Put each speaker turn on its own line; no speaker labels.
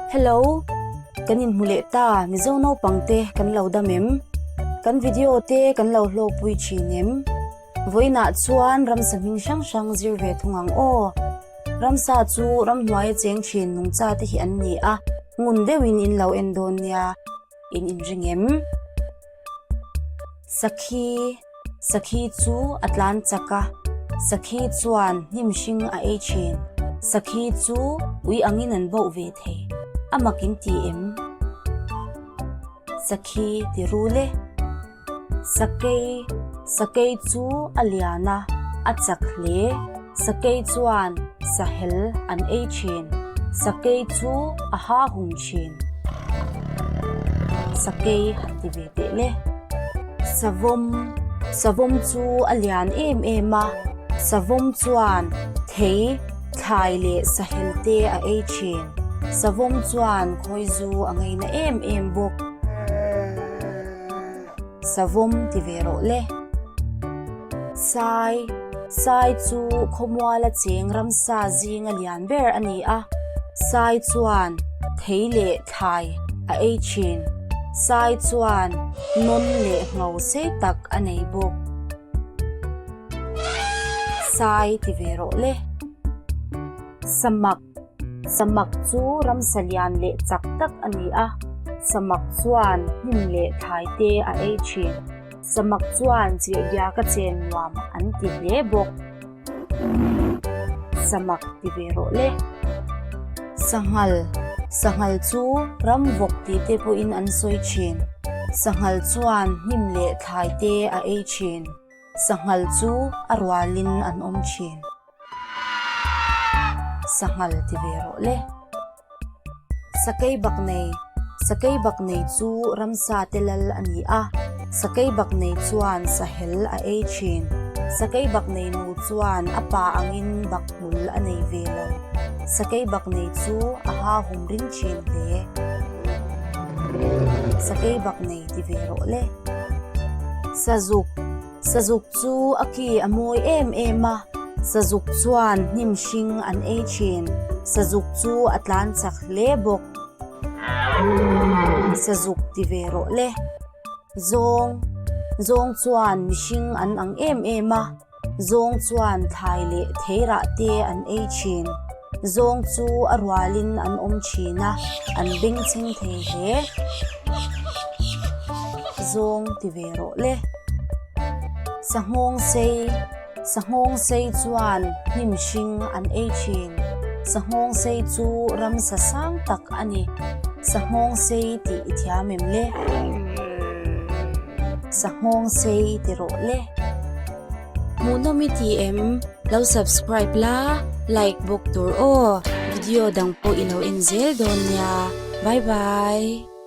Hello, kan inhmu leh ta, Mizo naupang te kan lo dam em? Kan video te kan lo hlawkpui thin em? Vawiinah chuan ramsa hming hrang hrang zir ve thung ang aw. Ramsa chu ramhnuaia cheng thin nungcha te hi an ni a, ngun deuhin in lo en dawn nia, in inring em? Sakhi, Sakhi chu a tlan chak a, Sakhi chuan hnim hring a ei thin. Sakhi chu ui angin an boh ve thei, a mak in ti em? Sakhi ti rul e. Sakei, Sakei chu a lian a, a chak hle. Sakei chuan sahel an ei thin. Sakei chu a ha hum thin. Sakei han ti ve teh le. Savawm, Savawm chu a lian em em a, savawm chuan thei, thlai leh sahel te a ei thin. Savawm chuan khawizu a ngaina em em bawk. Savawm ti ve rawh le. Sai, Sai chu khawmuala cheng ramsa zinga lian ber a ni a. Sai chuan thei leh thlai a ei thin. Sai chuan nawn leh ngho sei tak a nei bawk. Sai ti ve rawh le. Samak. Samak chu ramsa lian leh chak tak a ni a, samak chuan hnim leh thlai te a ei thin. Samak chuan chirhbiaka chen nuam an ti hle bawk. Samak ti ve rawh le. Sanghal, Sanghal chu ram vawk tih te pawhin an sawi thin. Sanghal chuan hnim leh thlai te a ei thin. Sanghal chu a rualin an awm thin. Sanghal ti ve rawh le. Sakei bak nei, Sakei bak nei chu ramsa te lal a ni a, sakei bak nei chuan sahel a ei thin. Sakei bak nei nu chuan a pa angin bak hmul a nei ve lo. Sakei bak nei chu a ha hum ring thin hle. Sakei bak nei ti ve rawh le. Sazuk. Sazuk chu a ki a mawi em em a, sazuk chuan hnim hring an ei thin. Sazuk chu a tlan chak hle bawk. Sazuk ti ve rawh le. Zawng, Zawng chuan mihring an ang em em a. Zawng chuan thlai leh theirah te an ei thin. Zawng chu a rualin an awm thin a, an bengchheng thei hle. Zawng ti ve rawh le. Sanghawng sei, Sanghawng sei chuan hnim hring an ei thin. Sanghawng sei chu ramsa sang tak a ni. Sanghawng sei tih i thiam em le? Sanghawng sei ti rawh le. Hmuhnawm i ti em? Lo subscribe la, like bawk tur aw. Video dang pawh i lo en zel dawn nia. Bye bye.